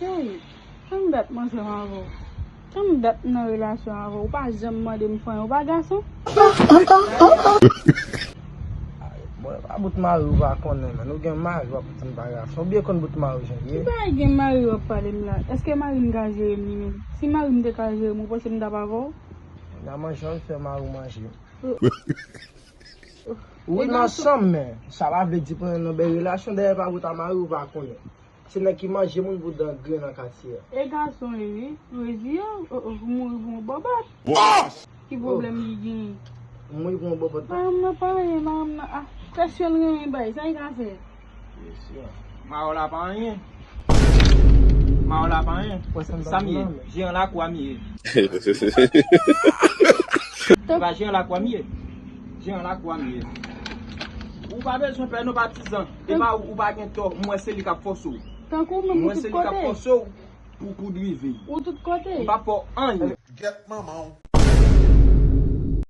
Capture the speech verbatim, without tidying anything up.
Cheri, konbyen dat m ansanm avè w? Konbyen dat m nan relasyon avè w? Ou pa janm mande m fè anyen, ou pa gason? Bon, e pa bout mari ou pa konnen, men. Ou gen mari w ap di m pa gason. Ou byen konn bout mari jan l ye. Ki bagay gen mari w ap pale m la? Èske mari m ka jere m li menm? Si mari m te ka jere m, ou panse m t ap avè w? Nan manje w fè mari w manje. Ou nan sanm, men sa pa vle di pran nan bèl relasyon, dayè pa bout a mari ou pa konnen. Se nèg ki manje moun pou dan grenn nan katye a. E gason li wi, reziye w, ou mouri pou yon bòbòt. Ki pwoblèm li genyen? Mouri pou yon bòbòt. Madanm nan pa anyen, madanm nan, ah, presyon l renmen bay, sa li ka fè? Mayo la pa anyen. Mayo la pa anyen. Sa m ye, jeran lakou a m ye. Se pa jeran lakou a m ye. Jeran lakou a m ye. Ou pa bezwen pè non patizan. E pa ou pa gen tò, m wè se li k ap fòse w. Tankou ou menm ou tout kote. Ou tout kote. M p ap fè w anyen. Gèt manman w.